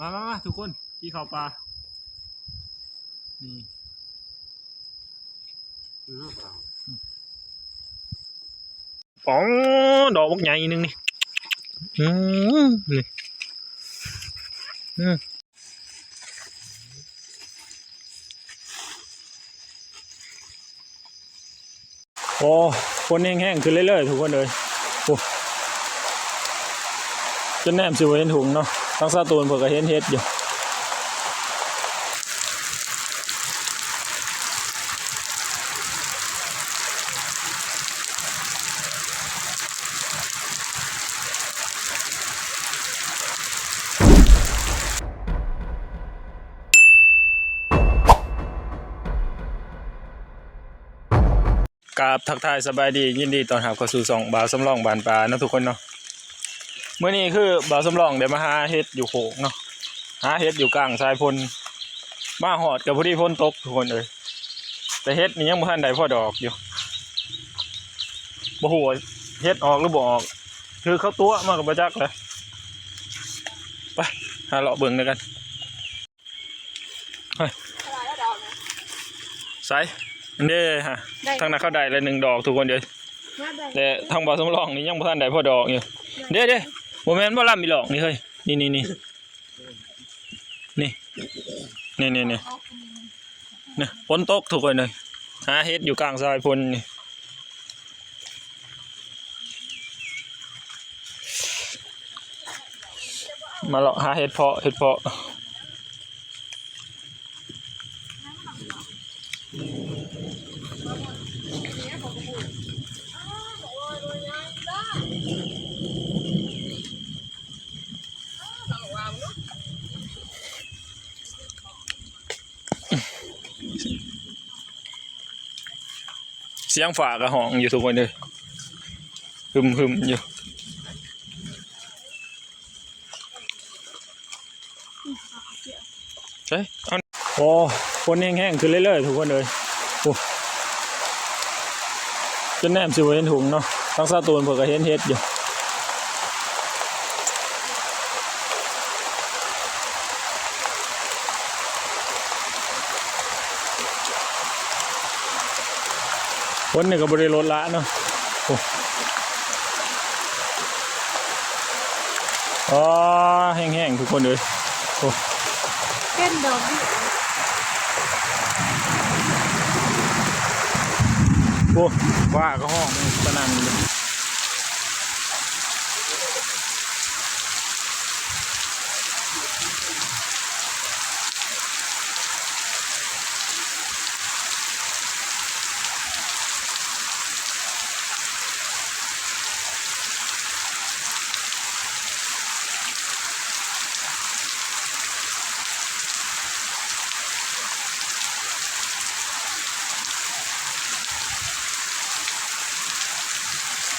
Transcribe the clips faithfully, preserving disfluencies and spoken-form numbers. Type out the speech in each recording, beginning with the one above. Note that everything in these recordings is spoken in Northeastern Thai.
มามามาทุกคน กินข้าวปลา นี่ อืม ป๋อง ดอกบักใหญ่หนึ่งนี่ อืม นี่ อืม โอ้ ฝนแห้งๆ ขึ้นเรื่อยๆ ทุกคนเอ้ย โอ้ จนแนมสิบ่เห็นหุงเนาะ ทั้งสาวตูนเพิ่นก็เห็นเห็ดอยู่ กราบทักทายสบายดี ยินดีต้อนรับเข้าสู่ช่องบ่าวสำรองบ้านป่าเนาะทุกคนเนาะ มื้อนี้คือบ่าวสำรองได้มาหาเห็ดอยู่โขงเนาะ หาเห็ดอยู่กลางสายฝน มาฮอดก็พอดีฝนตกทุกคนเอ้ย แต่เห็ดนี่ยังบ่ทันได้พอดอกอยู่ บ่ฮู้ว่าเห็ดออกหรือบ่ออก คือเขาตั๋วมาก็บ่จักแหละ ไป หาเลาะเบิ่งนำกัน ใส อันเด้ฮะ ได้ ทางนั้นเขาได้แล้วหนึ่งดอกทุกคนเด้อ มาเบิ่ง แต่ทางบ่าวสำรองนี่ยังบ่ทันได้พอดอกอยู่ เด้เด้ บ่แม่นบ่ลำอีหลอกนี่เฮ้ย นี่นี่นี่ นี่ นี่นี่นี่ เนี่ย ฝนตกทุกคนเลย หาเห็ดอยู่กลางสายฝนนี่ มาเลาะหาเห็ดเพาะ เห็ดเพาะ เสียงฟ้าก็ฮ้องอยู่ทุกคนเลย หึมๆ อยู่ ใช่ เอา โอ้ ฝนแห้งๆ ขึ้นเรื่อยๆ ทุกคนเลย โอ้ จนแนมสิบ่เห็นหุงเนาะ ทั้งสาวตูนเพิ่นก็เห็นเห็ดอยู่ ฝนนี่ก็บ่ได้ลดละเนาะ โอ้ อ๋อ แห้งๆ ทุกคนเลย โอ้ เป็นดอกนี่ โอ้ ฟ้าก็ฮ้องสนั่นเลย เ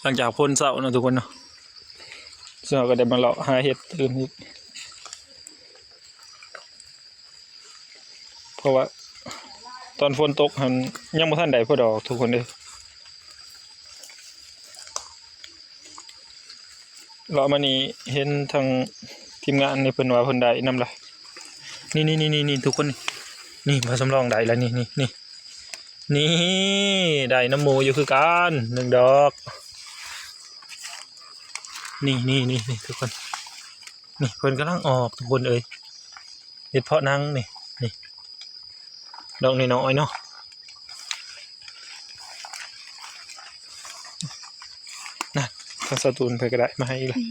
หลังจากฝนเซาเนาะทุกคนเนาะ ซึ่งเราก็ได้มาเลาะหาเห็ดตื่นอีก เพราะว่าตอนฝนตกหั้นยังบ่ทันได้พอดอกทุกคนเด้อ เลาะมานี่เห็นทางทีมงานนี่เพิ่นว่าเพิ่นได้นำละ นี่ๆๆๆ ทุกคน นี่ นี่ บ่าวสำรองได้แล้ว นี่ นี่ นี่ นี่ ได้นำหมู่อยู่คือกัน หนึ่งดอก นี่ๆๆๆ ทุกคน นี่ เพิ่นกำลังออกทุกคนเอ้ย เห็ดเพาะนางนี่ นี่ ดอกน้อยๆเนาะ นะ ทางสตูนเพิ่นก็ได้มาให้อีกแล้ว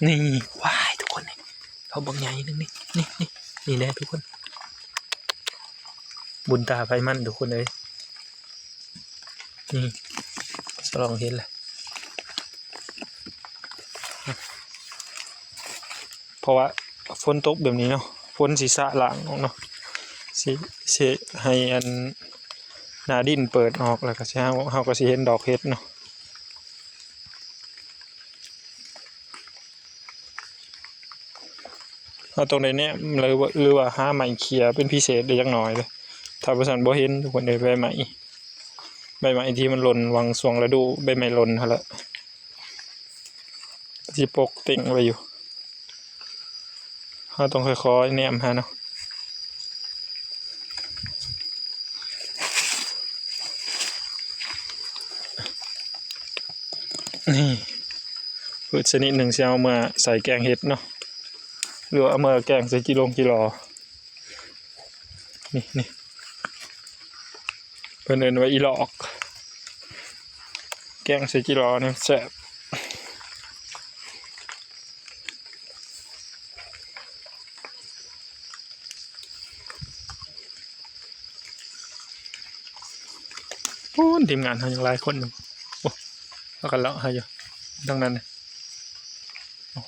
นี่ ว้าย ทุกคน นี่ ดอกบักใหญ่หนึ่งนี่ นี่ นี่ นี่แหละทุกคน บุญตาไผมันทุกคนเอ้ย นี่ สลองเห็นเลย เพราะว่าฝนตกแบบนี้เนาะ ฝนสิสะล้างออกเนาะ สิ สิให้อันหน้าดินเปิดออก แล้วก็สิ เฮา เฮาก็สิเห็นดอกเห็ดเนาะ เราต้องได้แนม หรือว่า หรือว่าหาไม้เขี่ยเป็นพิเศษได้จักหน่อยเด้อ ถ้าบ่ซั้นบ่เห็นทุกคนเอ้ย ใบไม้ ใบไม้ที่มันหล่นหว่างช่วงฤดูใบไม้หล่นหั้นแหละ สิปกเต็งไว้อยู่ เราต้องค่อยๆแนมหาเนาะ นี่ พืชชนิดหนึ่งที่เอามาใส่แกงเห็ดเนาะ หรือว่าเอามาแกงใส่จิลงจิลอ นี่ นี่ เพิ่นเอิ้นว่าอีหลอก แกงใส่จิลอเนี่ยแซ่บ โอ้ ทีมงานเรายังหลายคนอยู่ โอ้ พากันเลาะหาอยู่ ทางนั้นน่ะ โอ้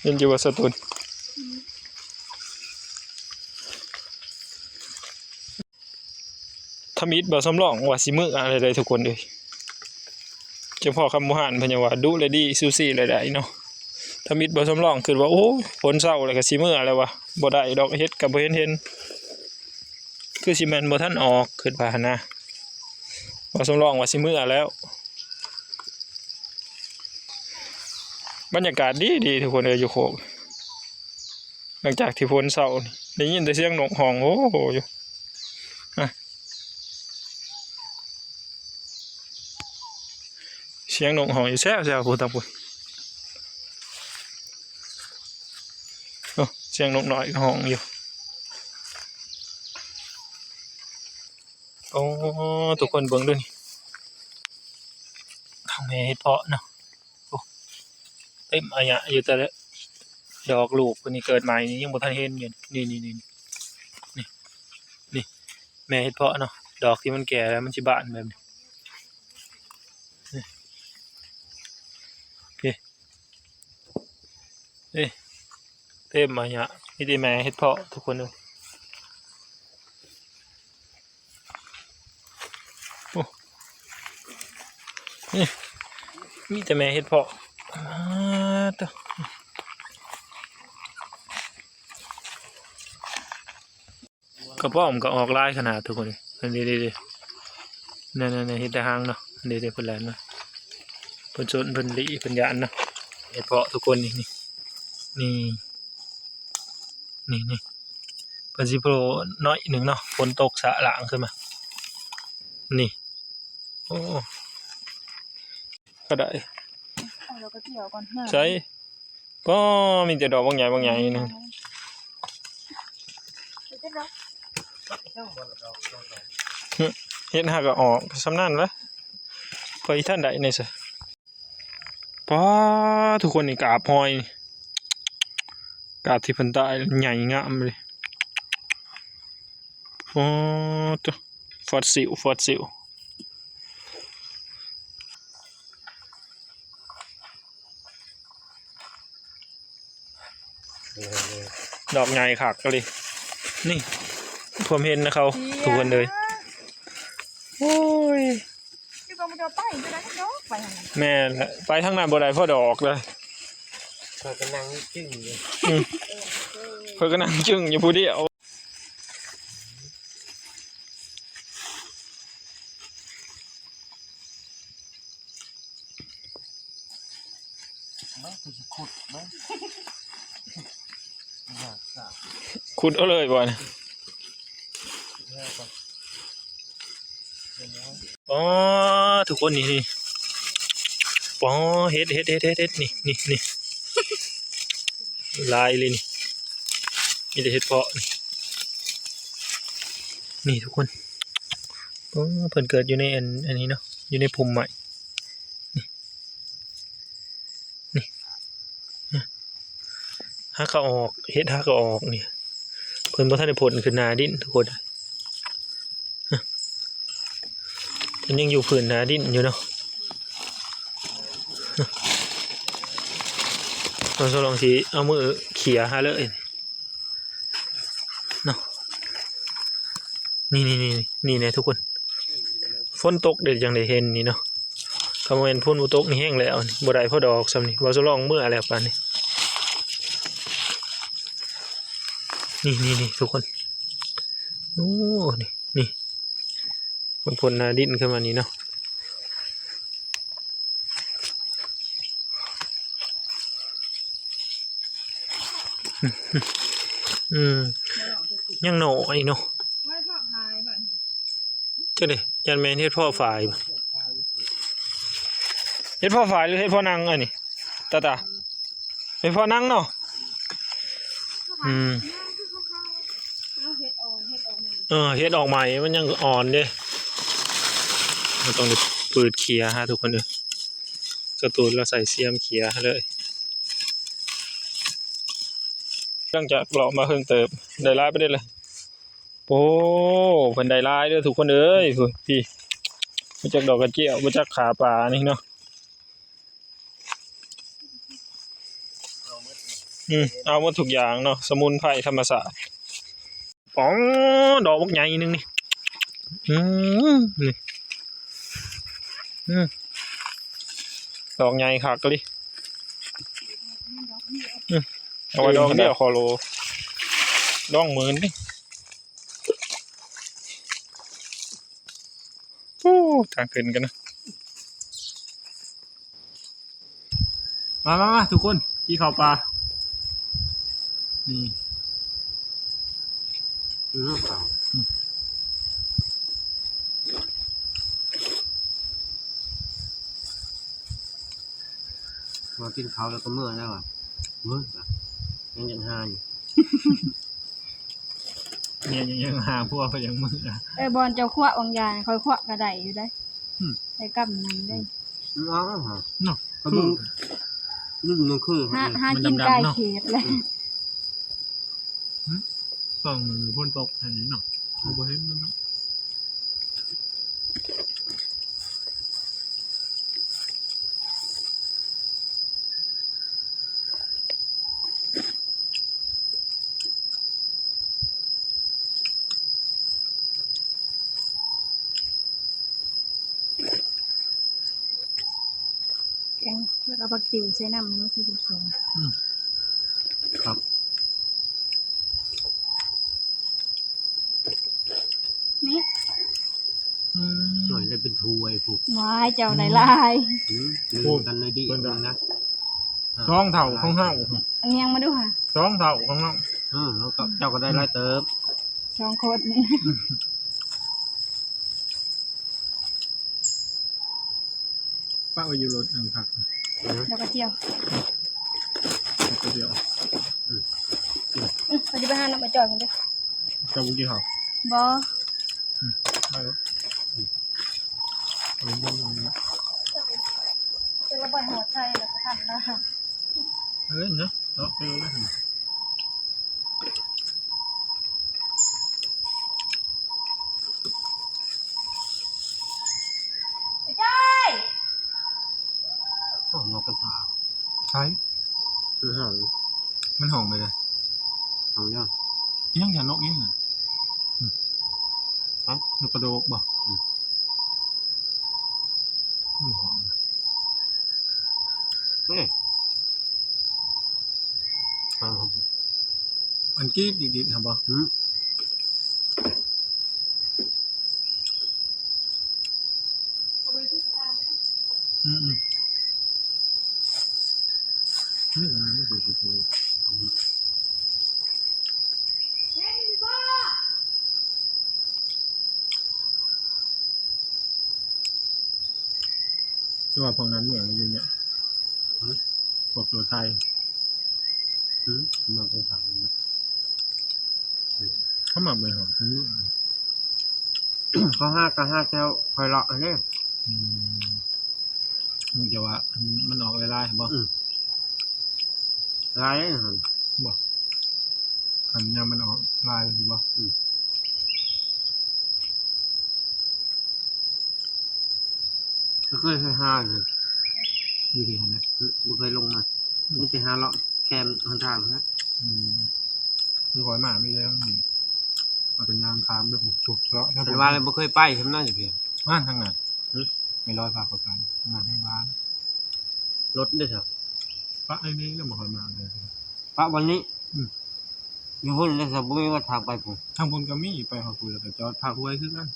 เห็นอยู่ว่าสตูน ทำอิฐบ่สำรองว่าสิมื้ออะไรได้ทุกคนเอ้ย เจ้าพ่อคำบ่หานเพิ่นยังว่าดุและดีซูซี่และได้เนาะ ทำอิฐบ่สำรองคิดว่า โอ้ย ฝนเซาแล้วก็สิมื้อแล้ววะ บ่ได้ดอกเห็ดก็บ่เห็นเห็น คือสิแม่นบ่ทันออกคิดว่าหั้นนะ บ่สำรองว่าสิมื้อแล้ว บรรยากาศดีดีทุกคนเอ้ย อยู่โคก หลังจากที่ฝนเซานี่ ได้ยินแต่เสียงนกฮ้อง โอ้โห อยู่ อ่ะ เสียงนกฮ้องอยู่แซวๆ พู้นทางพู้น โอ้ เสียงนกน้อยก็ฮ้องอยู่ โอ้ ทุกคนเบิ่งดูนี่ ทางแม่เห็ดเพาะเนาะ โอ้ เต็มอะยะอยู่ แต่ละดอกลูกเพิ่นนี่เกิดใหม่นี่ยังบ่ทันเห็นอยู่ นี่ นี่ นี่ นี่ นี่ นี่ แม่เห็ดเพาะเนาะ ดอกที่มันแก่แล้วมันสิบานแบบนี้ นี่ โอเค เอ้ย เต็มอะยะ มีแต่แม่เห็ดเพาะทุกคนเอ้ย โอ้ นี่ มีแต่แม่เห็ดเพาะ อ่า โต กระป๋อมก็ออกหลายขนาดทุกคนเอ้ย อันนี้ นี่ นี่ นั่นๆๆ เห็ดแต่หางเนาะ อันนี้ นี่ เพิ่นแล่นเนาะ เพิ่นสน เพิ่นหลี เพิ่นย่านเนาะ เห็ดเพาะทุกคนนี่ นี่ นี่ นี่ นี่ เพิ่นสิโผล่น้อยหนึ่งเนาะ ฝนตกสะหลางขึ้นมา นี่ โอ้ ก็ได้ เอาแล้วก็เกี่ยวก่อน ใส่ ก็มีแต่ดอกบางใหญ่บางใหญ่นะ เห็ดหากก็ออกสำนั่นละ พออีท่านใดในสะ ป๊าด ทุกคนนี่กาบหอยนี่ กาบที่เพิ่นตายใหญ่งามเลย ป๊าด ฟอสซิล ฟอสซิล ดอกใหญ่คักเลย นี่ ความเห็นนะเขา ทุกคนเลย โอ้ย อยู่กับมันจะไปอยู่แล้วเนาะ ไปทางนั้น แม่นแหละ ไปทางนั้นบ่ได้พอดอกเลย เพิ่นก็นั่งจึ้งอยู่ อืม เพิ่นก็นั่งจึ้งอยู่ผู้เดียว เนาะ คือสิขุดเนาะ ขุดเอาเลยบ่เนี่ย อ๋อ ทุกคน นี่ นี่ อ๋อ เห็ด เห็ด เห็ด เห็ด เห็ด นี่ นี่ นี่ หลายเลยนี่ มีแต่เห็ดเผาะนี่ นี่ทุกคน โอ้ เพิ่นเกิดอยู่ในอัน อันนี้เนาะ อยู่ในพุ่มไม้ นี่ นี่ หากเอาออก เห็ดหากเอาออกนี่ เพิ่นบ่ทันได้พ่นขึ้นหน้าดินทุกคน เพิ่นยังอยู่พื้นหน้าดินอยู่เนาะ เราจะลองสิเอามือเขี่ยหาเลยเนาะ นี่ นี่ นี่ นี่แหละทุกคน ฝนตกเด้จั่งได้เห็นนี่เนาะ คันบ่แม่นฝนบ่ตกนี่แห้งแล้วนี่ บ่ได้พอดอกซ้ำนี่ บ่าวสลองเมือแล้วปานนี้ นี่ นี่ นี่ ทุกคน โอ้ นี่ นี่ มันพ่นหน้าดินขึ้นมานี่เนาะ อืม ยังน้อยเนาะ จั่งใด๋ ย่านแม่นเห็ดเผาะฝายบ่ เห็ดเผาะฝายหรือเห็ดเผาะหนังอันนี้ ตาตา เห็ดเผาะหนังเนาะ อืม เอาเห็ดออก เห็ดออกมา เออ เห็ดออกใหม่ มันยังอ่อนเด้ เราต้องได้ปืดเขี่ยฮะทุกคนเด้อ สตูนเราใส่เสียมเขี่ยเลย หลังจากเลาะมาเฮิงเติบ ได้หลายไปได้เลย โอ้ เพิ่นได้หลายเด้อทุกคนเอ้ย พี่ มาจากดอกกระเจียว มาจากขาปลานี่เนาะ อืม เอาหมดทุกอย่างเนาะ สมุนไพรธรรมชาติ ป๋อง ดอกบักใหญ่หนึ่งนี่ อืม นี่ อืม ดอกใหญ่คักเลย อืม เอาไว้ดอกเดียว ขอโล ดอกหมื่นนี่ โอ้ ทางขึ้นกันนะ มามามาทุกคน กินข้าวปลา นี่ อืม มากินข้าวแล้วก็เมือแล้วอ่ะ เมืออ่ะ ยังยังหาอยู่ เนี่ยยังยังหาพวกก็ยังเมือ เออ บอนเจ้าควักวางยา คอยควักกระไดอยู่ได้ อืม ได้กำหนึ่งได้ อืม เอาเอาหา เนาะ กระบุง คือ นึ่งมันคือ หา หากิน มันดำๆ ไก่ เนาะ เขตเลย ฝั่งมันฝนตกแถวนี้เนาะ เอาบ่เห็นมันเนาะ แกง แล้วก็ผักติ๋วใส่น้ำ มันสิสุกๆ อืม ครับ นี่ อืม หน่อยได้เป็นถ้วยพุ้น ว้าย เจ้าได้หลาย อืม ลืมกันเลยดิ เพิ่นก็ นะ สองเท่าของเฮา อันนี้ยังมาดูค่ะ สองเท่าของเฮา อืม แล้วก็เจ้าก็ได้หลายเติบ สองคน ป้าไว้อยู่รถอันผัก ดอกกระเจียว ดอกกระเจียว อืม อืม ไปที่บ้านน้ำมาจ่อยกันด้วย เจ้าบ่กินข้าว บ่ อืม ได้แล้ว อืม เอาลงบนลงนะ จะระบายหัวใจแล้วก็ทำนะ เอ้ยเนาะ เนาะ ไปเลยนะ ไปจ้อย โอ้ นกกระทา ใช่ คือหาง มันห่องไปเลย เอาเนี่ย ยังจะนกอีกน่ะ อืม ฮะ นกกระโดกบ่ อืม อืม หอม นี่ อ่า อันกี้ดีๆนะบ่ อืม อืม อืม นี่มันไม่เคยดูเลย คือว่าพวกนั้นเหมือนอยู่เนี่ย ฮะ พวกตัวไทย อืม มาไปถามเนี่ย เขามาไปหาคนนู้น เขาห้ากะห้าแก้วคอยเลาะอันนี้ อืม มึงจะว่า มันออกลายๆบ่ อืม ลายนั่นหั่น บ่ อันเนี้ยมันออกลายสิบ่ อืม บ่เคยไปหาเลย อยู่ที่ไหนนะ อืม บ่เคยลงมา อืม มีแต่หาเลาะแคมหนทางนะ อืม มันคอยมาไม่เยอะ อืม มันเป็นยางคามด้วย ผมถูกเลาะ แต่ว่าเลยบ่เคยไปทำนั่นอยู่เพียง บ้านทางไหน หึ ไม่ร้อยพาเขาไป งานให้บ้าน รถด้วยครับ ปะไอ้นี่ก็บ่ค่อยมาเลย ปะวันนี้ อืม อยู่พุ่นเลยครับ บ่มีว่าทางไปพุ่น ทางพุ่นก็มี ไปหาพุ่นแล้วก็จอดพักไว้คือกัน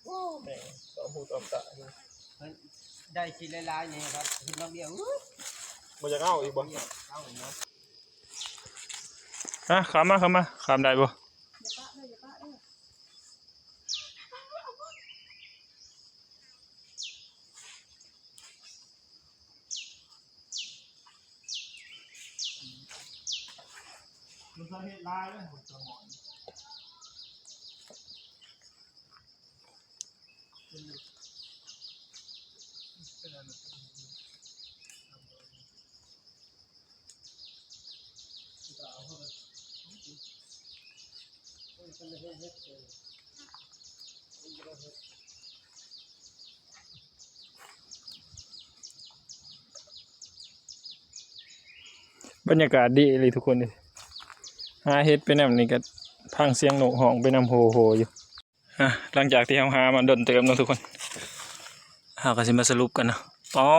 โอ้ แม่ง ต้องพูดต้องกะอยู่ ได้ชิ้นหลายๆนี่ครับ ชิ้นน้องเดียว อื้อ บ่อยากเอาอีกบ่ เอาอีกนะ อ่ะ ข้ามมา ข้ามมา ข้ามได้บ่ มันสาเหตุร้ายเลย มันสมอง บรรยากาศดีเลยทุกคนเลย หาเห็ดไปนำนี่ก็ฟังเสียงนกฮ้องไปนำโฮโฮอยู่ อ่ะ หลังจากที่เราหามาดนเติมเนาะทุกคน เราก็สิมาสรุปกันเนาะ อ๋อ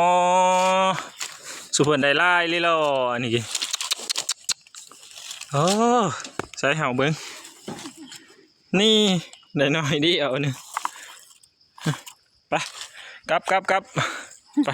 สุเพิ่นได้หลายเลยเหรอ อันนี้กิน โอ้ ใส่เฮาเบิ่ง นี่ ได้น้อยเดียวหนึ่ง ไป กลับ กลับ กลับ ไป